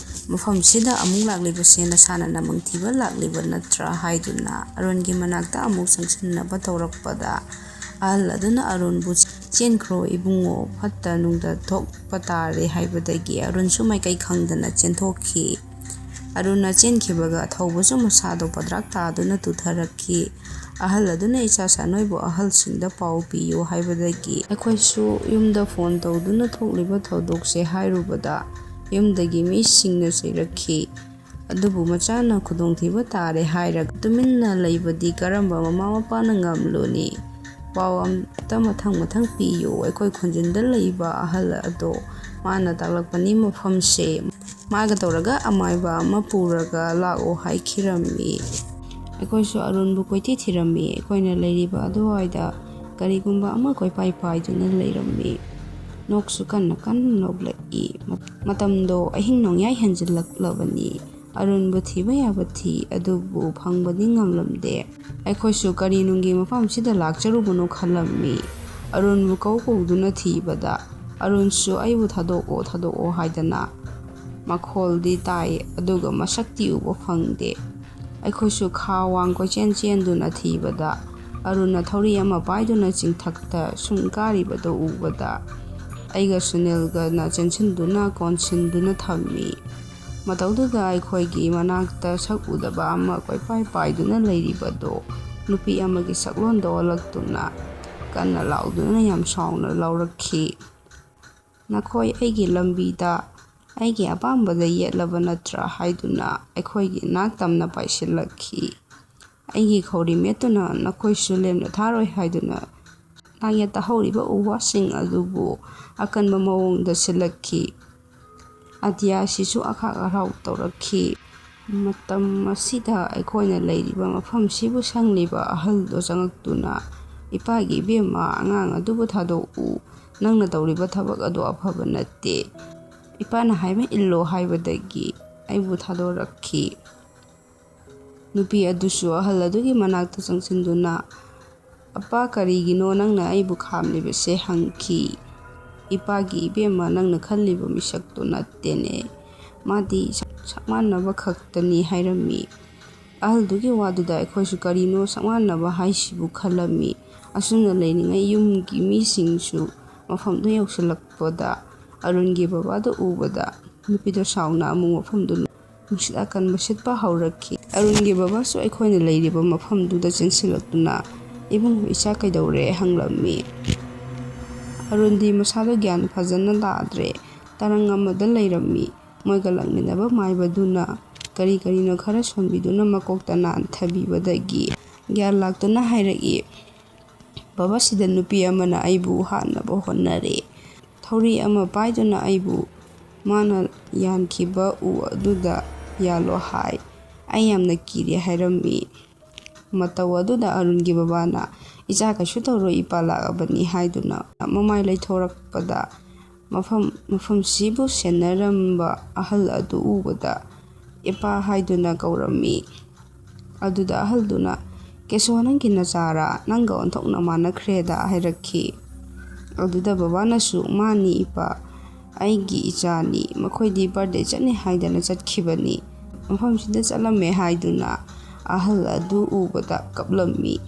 ꯃꯐꯝꯁꯤꯗ ꯑꯃꯨꯛ ꯂꯥꯛꯂꯤꯕꯁꯦ ꯅꯁꯥꯅ ꯅꯃꯪ ꯊꯤꯕ ꯂꯥꯛꯂꯤꯕ ꯅꯠꯇ꯭ꯔꯥ?" ꯍꯥꯏꯗꯨꯅ ꯑꯔꯣꯟꯒꯤ ꯃꯅꯥꯛꯇ ꯑꯃꯨꯛ ꯆꯪꯁꯤꯟꯅꯕ ꯇꯧꯔꯛꯄꯗ, ꯑꯍꯜ ꯑꯗꯨꯅ ꯑꯔꯣꯟꯕꯨ, "ꯆꯦꯟꯈ꯭ꯔꯣ ꯏꯕꯨꯡꯉꯣ, ꯐꯠꯇ ꯅꯨꯡꯗ ꯊꯣꯛꯄ ꯇꯥꯔꯦ" ꯍꯥꯏꯕꯗꯒꯤ ꯑꯔꯣꯟꯁꯨ ꯃꯥꯏꯀꯩ ꯈꯪꯗꯅ ꯆꯦꯟꯊꯣꯛꯈꯤ꯫ ꯑꯔꯣꯟꯅ ꯆꯦꯟꯈꯤꯕꯒ ꯊꯧꯕꯁꯨ ꯃꯁꯥꯗꯣ ꯄꯗ꯭ꯔꯥꯛ ꯇꯥꯗꯨꯅ ꯇꯨꯊꯔꯛꯈꯤ꯫ ꯑꯍꯜ ꯑꯗꯨꯅ, "ꯏꯆꯥꯁꯥ, ꯅꯣꯏꯕꯨ ꯑꯍꯜꯁꯤꯡꯗ ꯄꯥꯎ ꯄꯤꯌꯨ" ꯍꯥꯏꯕꯗꯒꯤ ꯑꯩꯈꯣꯏꯁꯨ ꯌꯨꯝꯗ ꯐꯣꯟ ꯇꯧꯗꯨꯅ ꯊꯣꯛꯂꯤꯕ ꯊꯧꯗꯣꯛꯁꯦ ꯍꯥꯏꯔꯨꯕꯗ ꯌꯨꯝꯗꯒꯤ ꯃꯤꯁꯤꯡꯅ ꯆꯩꯔꯛꯈꯤ꯫ ꯑꯗꯨꯕꯨ ꯃꯆꯥꯅ ꯈꯨꯗꯣꯡꯊꯤꯕ ꯇꯥꯔꯦ ꯍꯥꯏꯔꯒ ꯇꯨꯃꯤꯟꯅ ꯂꯩꯕꯗꯤ ꯀꯔꯝꯕ ꯃꯃꯥ ꯃꯄꯥꯅ ꯉꯝꯂꯨꯅꯤ? ꯄꯥꯎ ꯑꯝꯇ ꯃꯊꯪ ꯃꯊꯪ ꯄꯤꯌꯨ꯫ ꯑꯩꯈꯣꯏ ꯈꯣꯟꯖꯤꯟꯗ ꯂꯩꯕ ꯑꯍꯜ ꯑꯗꯣ ꯃꯥꯅ ꯇꯥꯛꯂꯛꯄꯅꯤ ꯃꯐꯝꯁꯦ꯫ ꯃꯥꯒ ꯇꯧꯔꯒ ꯑꯃꯥꯏꯕ ꯑꯃ ꯄꯨꯔꯒ ꯂꯥꯛꯑꯣ ꯍꯥꯏꯈꯤꯔꯝꯃꯤ꯫ ꯑꯩꯈꯣꯏꯁꯨ ꯑꯔꯨꯟꯕꯨ ꯀꯣꯏꯊꯤ ꯊꯤꯔꯝꯃꯤ꯫ ꯑꯩꯈꯣꯏꯅ ꯂꯩꯔꯤꯕ ꯑꯗꯨꯋꯥꯏꯗ ꯀꯔꯤꯒꯨꯝꯕ ꯑꯃ ꯀꯣꯏꯄꯥꯏ ꯄꯥꯏꯗꯨꯅ ꯂꯩꯔꯝꯃꯤ꯫ ꯅꯣꯛꯁꯨ ꯀꯟꯅ ꯀꯟꯅ ꯅꯣꯛꯂꯛꯏ꯫ ꯃꯇꯝꯗꯣ ꯑꯍꯤꯡ ꯅꯣꯡꯌꯥꯏ ꯍꯦꯟꯖꯤꯜꯂꯛꯂꯕꯅꯤ꯫ ꯑꯔꯨꯟꯕꯨ ꯊꯤꯕ ꯌꯥꯕ ꯊꯤ, ꯑꯗꯨꯕꯨ ꯐꯪꯕꯗꯤ ꯉꯝꯂꯝꯗꯦ꯫ ꯑꯩꯈꯣꯏꯁꯨ ꯀꯔꯤ ꯅꯨꯡꯒꯤ ꯃꯐꯝꯁꯤꯗ ꯂꯥꯛꯆꯔꯨꯕꯅꯣ ꯈꯜꯂꯝꯃꯤ꯫ ꯑꯔꯨꯟꯕꯨ ꯀꯧ ꯀꯧꯗꯨꯅ ꯊꯤꯕꯗ, "ꯑꯔꯨꯟꯁꯨ ꯑꯩꯕꯨ ꯊꯥꯗꯣꯛꯑꯣ, ꯊꯥꯗꯣꯛꯑꯣ" ꯍꯥꯏꯗꯅ ꯃꯈꯣꯜꯗꯤ ꯇꯥꯏ, ꯑꯗꯨꯒ ꯃꯁꯛꯇꯤ ꯎꯕ ꯐꯪꯗꯦ꯫ ꯑꯩꯈꯣꯏꯁꯨ ꯈꯥ ꯋꯥꯡ ꯀꯣꯏꯆꯦꯟ ꯆꯦꯟꯗꯨꯅ ꯊꯤꯕꯗ, ꯑꯔꯨꯟꯅ ꯊꯧꯔꯤ ꯑꯃ ꯄꯥꯏꯗꯨꯅ ꯆꯤꯡꯊꯛꯇ ꯁꯨꯝ ꯀꯥꯔꯤꯕꯗꯨ ꯎꯕꯗ, ꯑꯩꯒ ꯁꯨꯅꯤꯜꯒꯅ ꯆꯦꯟꯁꯤꯟꯗꯨꯅ ꯀꯣꯟꯁꯤꯟꯗꯨꯅ ꯊꯝꯃꯤ꯫ ꯃꯇꯧꯗꯨꯗ ꯑꯩꯈꯣꯏꯒꯤ ꯃꯅꯥꯛꯇ ꯁꯛ ꯎꯗꯕ ꯑꯃ ꯀꯣꯏꯄꯥꯏ ꯄꯥꯏꯗꯨꯅ ꯂꯩꯔꯤꯕꯗꯨ ꯅꯨꯄꯤ ꯑꯃꯒꯤ ꯁꯛꯂꯣꯟꯗ ꯑꯣꯜꯂꯛꯇꯨꯅ ꯀꯟꯅ ꯂꯥꯎꯗꯨꯅ ꯌꯥꯝ ꯁꯥꯎꯅ ꯂꯥꯎꯔꯛꯈꯤ꯫ "ꯅꯈꯣꯏ ꯑꯩꯒꯤ ꯂꯝꯕꯤꯗ ꯑꯩꯒꯤ ꯑꯄꯥꯝꯕꯗ ꯌꯦꯠꯂꯕ ꯅꯠꯇ꯭ꯔꯥ?" ꯍꯥꯏꯗꯨꯅ ꯑꯩꯈꯣꯏꯒꯤ ꯅꯥꯛ ꯇꯝꯅ ꯄꯥꯏꯁꯤꯜꯂꯛꯈꯤ꯫ ꯑꯩꯒꯤ ꯈꯧꯔꯤ ꯃꯦꯠꯇꯨꯅ ꯅꯈꯣꯏꯁꯨ ꯂꯦꯝꯅ ꯊꯥꯔꯣꯏ ꯍꯥꯏꯗꯨꯅ ꯅꯥꯛꯌꯦꯠꯇ ꯍꯧꯔꯤꯕ ꯎ ꯋꯥꯁꯤꯡ ꯑꯗꯨꯕꯨ ꯑꯀꯟꯕ ꯃꯑꯣꯡꯗ ꯁꯤꯜꯂꯛꯈꯤ꯫ ꯑꯇꯤꯌꯥꯁꯤꯁꯨ ꯑꯈꯥꯛ ꯑꯔꯥꯎ ꯇꯧꯔꯛꯈꯤ꯫ ꯃꯇꯝ ꯑꯁꯤꯗ ꯑꯩꯈꯣꯏꯅ ꯂꯩꯔꯤꯕ ꯃꯐꯝꯁꯤꯕꯨ ꯁꯪꯂꯤꯕ ꯑꯍꯜꯗꯣ ꯆꯪꯉꯛꯇꯨꯅ, "ꯏꯄꯥꯒꯤ ꯏꯕꯦꯝꯃ, ꯑꯉꯥꯡ ꯑꯗꯨꯕꯨ ꯊꯥꯗꯣꯛꯎ꯫ ꯅꯪꯅ ꯇꯧꯔꯤꯕ ꯊꯕꯛ ꯑꯗꯨ ꯑꯐꯕ ꯅꯠꯇꯦ꯫ ꯏꯄꯥꯅ ꯍꯥꯏꯕ ꯏꯜꯂꯣ" ꯍꯥꯏꯕꯗꯒꯤ ꯑꯩꯕꯨ ꯊꯥꯗꯣꯔꯛꯈꯤ꯫ ꯅꯨꯄꯤ ꯑꯗꯨꯁꯨ ꯑꯍꯜ ꯑꯗꯨꯒꯤ ꯃꯅꯥꯛꯇ ꯆꯪꯁꯤꯟꯗꯨꯅ, "ꯑꯄꯥ, ꯀꯔꯤꯒꯤꯅꯣ ꯅꯪꯅ ꯑꯩꯕꯨ ꯈꯥꯝꯂꯤꯕꯁꯦ?" ꯍꯪꯈꯤ꯫ "ꯏꯄꯥꯒꯤ ꯏꯕꯦꯝꯃ, ꯅꯪꯅ ꯈꯜꯂꯤꯕ ꯃꯤꯁꯛꯇꯨ ꯅꯠꯇꯦꯅꯦ꯫ ꯃꯥꯗꯤ ꯁꯛ-, ꯁꯛ ꯃꯥꯟꯅꯕ ꯈꯛꯇꯅꯤ" ꯍꯥꯏꯔꯝꯃꯤ꯫ ꯑꯍꯜꯗꯨꯒꯤ ꯋꯥꯗꯨꯗ ꯑꯩꯈꯣꯏꯁꯨ "ꯀꯔꯤꯅꯣ ꯁꯛ ꯃꯥꯟꯅꯕ ꯍꯥꯏꯁꯤꯕꯨ?" ꯈꯜꯂꯝꯃꯤ꯫ ꯑꯁꯨꯝꯅ ꯂꯩꯔꯤꯉꯩ ꯌꯨꯝꯒꯤ ꯃꯤꯁꯤꯡꯁꯨ ꯃꯐꯝꯗꯨ ꯌꯧꯁꯤꯜꯂꯛꯄꯗ ꯑꯔꯨꯟꯒꯤ ꯕꯕꯥꯗꯨ ꯎꯕꯗ ꯅꯨꯄꯤꯗꯨ ꯁꯥꯎꯅ ꯑꯃꯨꯛ ꯃꯐꯝꯗꯨ ꯅꯨꯡꯁꯤꯠ ꯑꯀꯟꯕ ꯁꯤꯠꯄ ꯍꯧꯔꯛꯈꯤ꯫ ꯑꯔꯨꯟꯒꯤ ꯕꯕꯥꯁꯨ ꯑꯩꯈꯣꯏꯅ ꯂꯩꯔꯤꯕ ꯃꯐꯝꯗꯨꯗ ꯆꯦꯟꯁꯤꯜꯂꯛꯇꯨꯅ, "ꯏꯕꯨꯡ, ꯏꯆꯥ ꯀꯩꯗꯧꯔꯦ?" ꯍꯪꯂꯝꯃꯤ꯫ ꯑꯔꯨꯟꯗꯤ ꯃꯁꯥꯗꯣ ꯒ꯭ꯌꯥꯟ ꯐꯖꯅ ꯇꯥꯗ꯭ꯔꯦ꯫ ꯇꯔꯪ ꯑꯃꯗ ꯂꯩꯔꯝꯃꯤ꯫ ꯃꯣꯏꯒ ꯂꯥꯛꯃꯤꯟꯅꯕ ꯃꯥꯏꯕꯗꯨꯅ ꯀꯔꯤ ꯀꯔꯤꯅꯣ ꯈꯔ ꯁꯣꯟꯕꯤꯗꯨꯅ ꯃꯀꯣꯛꯇ ꯅꯥꯟꯊꯕꯤꯕꯗꯒꯤ ꯒ꯭ꯌꯥꯟ ꯂꯥꯛꯇꯨꯅ ꯍꯥꯏꯔꯛꯏ, "ꯕꯕꯥ, ꯁꯤꯗ ꯅꯨꯄꯤ ꯑꯃꯅ ꯑꯩꯕꯨ ꯍꯥꯠꯅꯕ ꯍꯣꯠꯅꯔꯦ꯫ ꯊꯧꯔꯤ ꯑꯃ ꯄꯥꯏꯗꯨꯅ ꯑꯩꯕꯨ ꯃꯥꯅ ꯌꯥꯟꯈꯤꯕ ꯎ ꯑꯗꯨꯗ ꯌꯥꯜꯂꯣ ꯍꯥꯏ꯫ ꯑꯩ ꯌꯥꯝꯅ ꯀꯤꯔꯦ ꯍꯥꯏꯔꯝꯃꯤ꯫ ꯃꯇꯧ ꯑꯗꯨꯗ ꯑꯔꯨꯟꯒꯤ ꯕꯕꯥꯅ, "ꯏꯆꯥ ꯀꯩꯁꯨ ꯇꯧꯔꯣꯏ, ꯏꯄꯥ ꯂꯥꯛꯂꯕꯅꯤ" ꯍꯥꯏꯗꯨꯅ ꯃꯃꯥꯏ ꯂꯩꯊꯣꯔꯛꯄꯗ, ꯃꯐꯝ, ꯃꯐꯝꯁꯤꯕꯨ ꯁꯦꯟꯅꯔꯝꯕ ꯑꯍꯜ ꯑꯗꯨ ꯎꯕꯗ, "ꯏꯄꯥ" ꯍꯥꯏꯗꯨꯅ ꯀꯧꯔꯝꯃꯤ꯫ ꯑꯗꯨꯗ ꯑꯍꯜꯗꯨꯅ, "ꯀꯦꯁꯣ, ꯅꯪꯒꯤ ꯅꯆꯥꯔꯥ? ꯅꯪꯒ ꯑꯣꯟꯊꯣꯛꯅ ꯃꯥꯟꯅꯈ꯭ꯔꯦꯗ" ꯍꯥꯏꯔꯛꯈꯤ꯫ ꯑꯗꯨꯗ ꯕꯕꯥꯅꯁꯨ, "ꯃꯥꯅꯤ ꯏꯄꯥ, ꯑꯩꯒꯤ ꯏꯆꯥꯅꯤ, ꯃꯈꯣꯏꯗꯤ ꯕꯥꯔꯗꯦ ꯆꯠꯅꯤ ꯍꯥꯏꯗꯅ ꯆꯠꯈꯤꯕꯅꯤ, ꯃꯐꯝꯁꯤꯗ ꯆꯠꯂꯝꯃꯦ" ꯍꯥꯏꯗꯨꯅ ꯑꯍꯜ ꯑꯗꯨ ꯎꯕꯗ ꯀꯞꯂꯝꯃꯤ꯫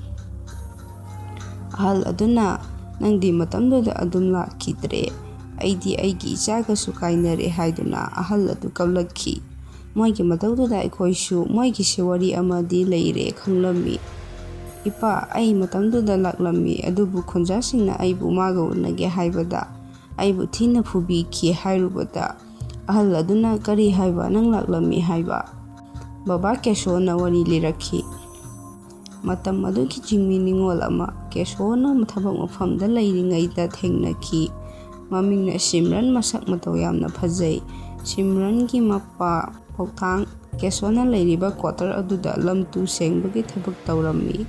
ꯑꯍꯜ ꯑꯗꯨꯅ, "ꯅꯪꯗꯤ ꯃꯇꯝꯗꯨꯗ ꯑꯗꯨꯝ ꯂꯥꯛꯈꯤꯗ꯭ꯔꯦ, ꯑꯩꯗꯤ ꯑꯩꯒꯤ ꯏꯆꯥꯒꯁꯨ ꯀꯥꯏꯅꯔꯦ" ꯍꯥꯏꯗꯨꯅ ꯑꯍꯜ ꯑꯗꯨ ꯀꯞꯂꯛꯈꯤ꯫ ꯃꯣꯏꯒꯤ ꯃꯇꯧꯗꯨꯗ ꯑꯩꯈꯣꯏꯁꯨ ꯃꯣꯏꯒꯤꯁꯦ ꯋꯥꯔꯤ ꯑꯃꯗꯤ ꯂꯩꯔꯦ ꯈꯪꯂꯝꯃꯤ꯫ "ꯏꯄꯥ, ꯑꯩ ꯃꯇꯝꯗꯨꯗ ꯂꯥꯛꯂꯝꯃꯤ, ꯑꯗꯨꯕꯨ ꯈꯨꯟꯖꯥꯁꯤꯡꯅ ꯑꯩꯕꯨ ꯃꯥꯒ ꯎꯅꯒꯦ ꯍꯥꯏꯕꯗ ꯑꯩꯕꯨ ꯊꯤꯅ ꯐꯨꯕꯤꯈꯤ" ꯍꯥꯏꯔꯨꯕꯗ, ꯑꯍꯜ ꯑꯗꯨꯅ, "ꯀꯔꯤ ꯍꯥꯏꯕ? ꯅꯪ ꯂꯥꯛꯂꯝꯃꯤ ꯍꯥꯏꯕ?" ꯕꯕꯥ ꯀꯦꯁꯣꯅ ꯋꯥꯔꯤ ꯂꯤꯔꯛꯈꯤ꯫ ꯃꯇꯝ ꯑꯗꯨꯒꯤ ꯆꯤꯡꯃꯤ ꯅꯤꯉꯣꯜ ꯑꯃ ꯀꯦꯁꯣꯅ ꯊꯕꯛ ꯃꯐꯝꯗ ꯂꯩꯔꯤꯉꯩꯗ ꯊꯦꯡꯅꯈꯤ꯫ ꯃꯃꯤꯡꯅ ꯁꯤꯝꯔꯟ, ꯃꯁꯛ ꯃꯇꯧ ꯌꯥꯝꯅ ꯐꯖꯩ꯫ ꯁꯤꯝꯔꯟꯒꯤ ꯃꯄꯥ ꯐꯧꯊꯥꯡ ꯀꯦꯁꯣꯅ ꯂꯩꯔꯤꯕ ꯀ꯭ꯋꯥꯇꯔ ꯑꯗꯨꯗ ꯂꯝ ꯇꯨ ꯁꯦꯡꯕꯒꯤ ꯊꯕꯛ ꯇꯧꯔꯝꯃꯤ꯫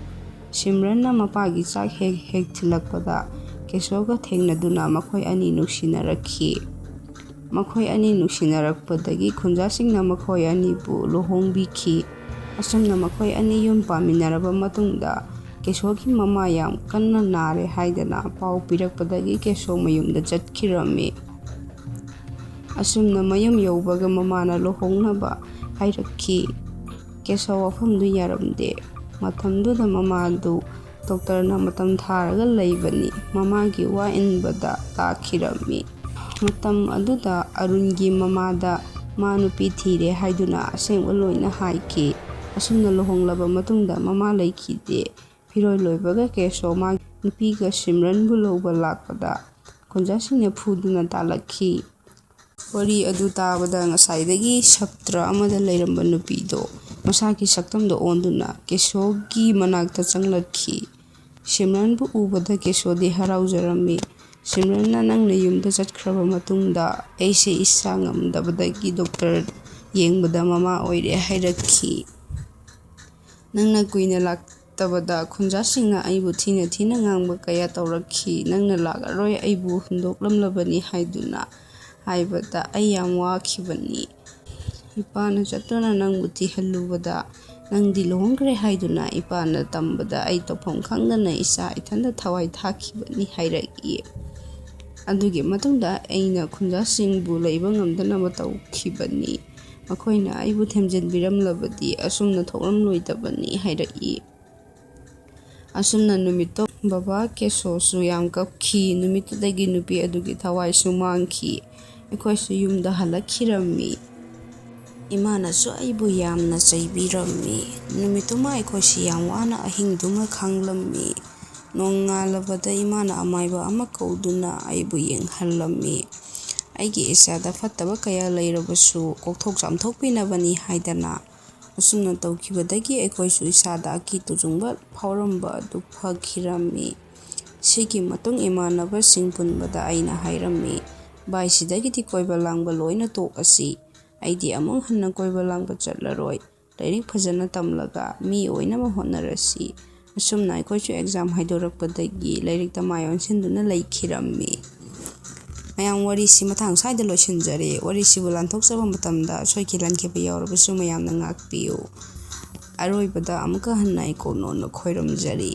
ꯁꯤꯝꯔꯟꯅ ꯃꯄꯥꯒꯤ ꯆꯥꯛ ꯍꯦꯛ ꯍꯦꯛ ꯊꯤꯜꯂꯛꯄꯗ ꯀꯦꯁꯣꯒ ꯊꯦꯡꯅꯗꯨꯅ ꯃꯈꯣꯏ ꯑꯅꯤ ꯅꯨꯡꯁꯤꯅꯔꯛꯈꯤ꯫ ꯃꯈꯣꯏ ꯑꯅꯤ ꯅꯨꯡꯁꯤꯅꯔꯛꯄꯗꯒꯤ ꯈꯨꯟꯖꯥꯁꯤꯡꯅ ꯃꯈꯣꯏ ꯑꯅꯤꯕꯨ ꯂꯨꯍꯣꯡꯕꯤꯈꯤ꯫ ꯑꯁꯨꯝꯅ ꯃꯈꯣꯏ ꯑꯅꯤ ꯌꯨꯝ ꯄꯥꯟꯃꯤꯟꯅꯔꯕ ꯃꯇꯨꯡꯗ ꯀꯦꯁꯣꯒꯤ ꯃꯃꯥ ꯌꯥꯝ ꯀꯟꯅ ꯅꯥꯔꯦ ꯍꯥꯏꯗꯅ ꯄꯥꯎ ꯄꯤꯔꯛꯄꯗꯒꯤ ꯀꯦꯁꯣ ꯃꯌꯨꯝꯗ ꯆꯠꯈꯤꯔꯝꯃꯤ꯫ ꯑꯁꯨꯝꯅ ꯃꯌꯨꯝ ꯌꯧꯕꯒ ꯃꯃꯥꯅ ꯂꯨꯍꯣꯡꯅꯕ ꯍꯥꯏꯔꯛꯈꯤ꯫ ꯀꯦꯁꯣ ꯋꯥꯐꯝꯗꯨ ꯌꯥꯔꯝꯗꯦ꯫ ꯃꯇꯝꯗꯨꯗ ꯃꯃꯥꯗꯨ ꯗꯣꯛꯇꯔꯅ ꯃꯇꯝ ꯊꯥꯔꯒ ꯂꯩꯕꯅꯤ꯫ ꯃꯃꯥꯒꯤ ꯋꯥ ꯏꯟꯕꯗ ꯇꯥꯈꯤꯔꯝꯃꯤ꯫ ꯃꯇꯝ ꯑꯗꯨꯗ ꯑꯔꯨꯟꯒꯤ ꯃꯃꯥꯗ ꯃꯥ ꯅꯨꯄꯤ ꯊꯤꯔꯦ ꯍꯥꯏꯗꯨꯅ ꯑꯁꯦꯡꯕ ꯂꯣꯏꯅ ꯍꯥꯏꯈꯤ꯫ ꯑꯁꯨꯝꯅ ꯂꯨꯍꯣꯡꯂꯕ ꯃꯇꯨꯡꯗ ꯃꯃꯥ ꯂꯩꯈꯤꯗꯦ꯫ ꯐꯤꯔꯣꯏ ꯂꯣꯏꯕꯒ ꯀꯦꯁꯣ ꯃꯥꯒꯤ ꯅꯨꯄꯤꯒ ꯁꯤꯝꯔꯟꯕꯨ ꯂꯧꯕ ꯂꯥꯛꯄꯗ ꯈꯨꯟꯖꯥꯁꯤꯡꯅ ꯐꯨꯗꯨꯅ ꯇꯥꯜꯂꯛꯈꯤ꯫ ꯋꯥꯔꯤ ꯑꯗꯨ ꯇꯥꯕꯗ ꯉꯁꯥꯏꯗꯒꯤ ꯁꯞꯇ꯭ꯔ ꯑꯃꯗ ꯂꯩꯔꯝꯕ ꯅꯨꯄꯤꯗꯣ ꯃꯁꯥꯒꯤ ꯁꯛꯇꯝꯗ ꯑꯣꯟꯗꯨꯅ ꯀꯦꯁꯣꯒꯤ ꯃꯅꯥꯛꯇ ꯆꯪꯂꯛꯈꯤ꯫ ꯁꯤꯝꯔꯟꯕꯨ ꯎꯕꯗ ꯀꯦꯁꯣꯗꯤ ꯍꯔꯥꯎꯖꯔꯝꯃꯤ꯫ ꯁꯤꯝꯔꯟꯅ ꯅꯪꯅ ꯌꯨꯝꯗ ꯆꯠꯈ꯭ꯔꯕ ꯃꯇꯨꯡꯗ ꯑꯩꯁꯦ ꯏꯁꯥ ꯉꯝꯗꯕꯗꯒꯤ ꯗꯣꯛꯇꯔ ꯌꯦꯡꯕꯗ ꯃꯃꯥ ꯑꯣꯏꯔꯦ ꯍꯥꯏꯔꯛꯈꯤ꯫ ꯅꯪꯅ ꯀꯨꯏꯅ ꯂꯥꯛꯇꯕꯗ ꯈꯨꯟꯖꯥꯁꯤꯡꯅ ꯑꯩꯕꯨ ꯊꯤꯅ ꯊꯤꯅ ꯉꯥꯡꯕ ꯀꯌꯥ ꯇꯧꯔꯛꯈꯤ꯫ ꯅꯪꯅ ꯂꯥꯛꯂꯔꯣꯏ, ꯑꯩꯕꯨ ꯍꯨꯟꯗꯣꯛꯂꯝꯂꯕꯅꯤ ꯍꯥꯏꯗꯨꯅ ꯍꯥꯏꯕꯗ ꯑꯩ ꯌꯥꯝ ꯋꯥꯈꯤꯕꯅꯤ꯫ ꯏꯄꯥꯅ ꯆꯠꯇꯨꯅ ꯅꯪꯕꯨ ꯊꯤꯍꯜꯂꯨꯕꯗ ꯅꯪꯗꯤ ꯂꯨꯍꯣꯡꯈ꯭ꯔꯦ ꯍꯥꯏꯗꯨꯅ ꯏꯄꯥꯅ ꯇꯝꯕꯗ ꯑꯩ ꯇꯧꯐꯝ ꯈꯪꯗꯅ ꯏꯁꯥ ꯏꯊꯟꯇ ꯊꯋꯥꯏ ꯊꯥꯈꯤꯕꯅꯤ ꯍꯥꯏꯔꯛꯏ꯫ ꯑꯗꯨꯒꯤ ꯃꯇꯨꯡꯗ ꯑꯩꯅ ꯈꯨꯟꯖꯥꯁꯤꯡꯕꯨ ꯂꯩꯕ ꯉꯝꯗꯅꯕ ꯇꯧꯈꯤꯕꯅꯤ꯫ ꯃꯈꯣꯏꯅ ꯑꯩꯕꯨ ꯊꯦꯝꯖꯤꯟꯕꯤꯔꯝꯂꯕꯗꯤ ꯑꯁꯨꯝꯅ ꯊꯣꯛꯂꯝꯂꯣꯏꯗꯕꯅꯤ ꯍꯥꯏꯔꯛꯏ꯫ ꯑꯁꯨꯝꯅ ꯅꯨꯃꯤꯠꯇꯣ ꯕꯕꯥ ꯀꯦꯁꯣꯁꯨ ꯌꯥꯝ ꯀꯞꯈꯤ꯫ ꯅꯨꯃꯤꯠꯇꯨꯗꯒꯤ ꯅꯨꯄꯤ ꯑꯗꯨꯒꯤ ꯊꯋꯥꯏꯁꯨ ꯃꯥꯡꯈꯤ꯫ ꯑꯩꯈꯣꯏꯁꯨ ꯌꯨꯝꯗ ꯍꯜꯂꯛꯈꯤꯔꯝꯃꯤ꯫ ꯏꯃꯥꯅꯁꯨ ꯑꯩꯕꯨ ꯌꯥꯝꯅ ꯆꯩꯕꯤꯔꯝꯃꯤ꯫ ꯅꯨꯃꯤꯠꯇꯨꯃ ꯑꯩꯈꯣꯏꯁꯤ ꯌꯥꯝ ꯋꯥꯅ ꯑꯍꯤꯡꯗꯨꯃ ꯈꯥꯡꯂꯝꯃꯤ꯫ ꯅꯣꯡꯉꯥꯜꯂꯕꯗ ꯏꯃꯥꯅ ꯑꯃꯥꯏꯕ ꯑꯃ ꯀꯧꯗꯨꯅ ꯑꯩꯕꯨ ꯌꯦꯡꯍꯜꯂꯝꯃꯤ꯫ ꯑꯩꯒꯤ ꯏꯆꯥꯗ ꯐꯠꯇꯕ ꯀꯌꯥ ꯂꯩꯔꯕꯁꯨ ꯀꯣꯛꯊꯣꯛ ꯆꯥꯝꯊꯣꯛꯄꯤꯅꯕꯅꯤ ꯍꯥꯏꯗꯅ꯫ ꯑꯁꯨꯝꯅ ꯇꯧꯈꯤꯕꯗꯒꯤ ꯑꯩꯈꯣꯏꯁꯨ ꯏꯁꯥꯗ ꯑꯀꯤ ꯇꯨꯖꯨꯡꯕ ꯐꯥꯎꯔꯝꯕ ꯑꯗꯨ ꯐꯈꯤꯔꯝꯃꯤ꯫ ꯁꯤꯒꯤ ꯃꯇꯨꯡ ꯏꯃꯥꯟꯅꯕꯁꯤꯡ ꯄꯨꯟꯕꯗ ꯑꯩꯅ ꯍꯥꯏꯔꯝꯃꯤ, "ꯚꯥꯏ, ꯁꯤꯗꯒꯤꯗꯤ ꯀꯣꯏꯕ ꯂꯥꯡꯕ ꯂꯣꯏꯅ ꯇꯣꯛꯑꯁꯤ꯫ ꯑꯩꯗꯤ ꯑꯃꯨꯛ ꯍꯟꯅ ꯀꯣꯏꯕ ꯂꯥꯡꯕ ꯆꯠꯂꯔꯣꯏ꯫ ꯂꯥꯏꯔꯤꯛ ꯐꯖꯅ ꯇꯝꯂꯒ ꯃꯤ ꯑꯣꯏꯅꯕ ꯍꯣꯠꯅꯔꯁꯤ꯫" ꯑꯁꯨꯝꯅ ꯑꯩꯈꯣꯏꯁꯨ ꯑꯦꯛꯖꯥꯝ ꯍꯥꯏꯗꯣꯔꯛꯄꯗꯒꯤ ꯂꯥꯏꯔꯤꯛꯇ ꯃꯥꯏ ꯑꯣꯟꯁꯤꯟꯗꯨꯅ ꯂꯩꯈꯤꯔꯝꯃꯤ꯫ ꯃꯌꯥꯝ, ꯋꯥꯔꯤꯁꯤ ꯃꯇꯥꯡ ꯁ꯭ꯋꯥꯏꯗ ꯂꯣꯏꯁꯤꯟꯖꯔꯦ꯫ ꯋꯥꯔꯤꯁꯤꯕꯨ ꯂꯥꯟꯊꯣꯛꯆꯕ ꯃꯇꯝꯗ ꯁꯣꯏꯈꯤ ꯂꯥꯟꯈꯤꯕ ꯌꯥꯎꯔꯕꯁꯨ ꯃꯌꯥꯝꯅ ꯉꯥꯛꯄꯤꯌꯨ꯫ ꯑꯔꯣꯏꯕꯗ ꯑꯃꯨꯛꯀ ꯍꯟꯅ ꯑꯩ ꯀꯣꯛꯅꯣꯟꯅ ꯈꯣꯏꯔꯝꯖꯔꯤ꯫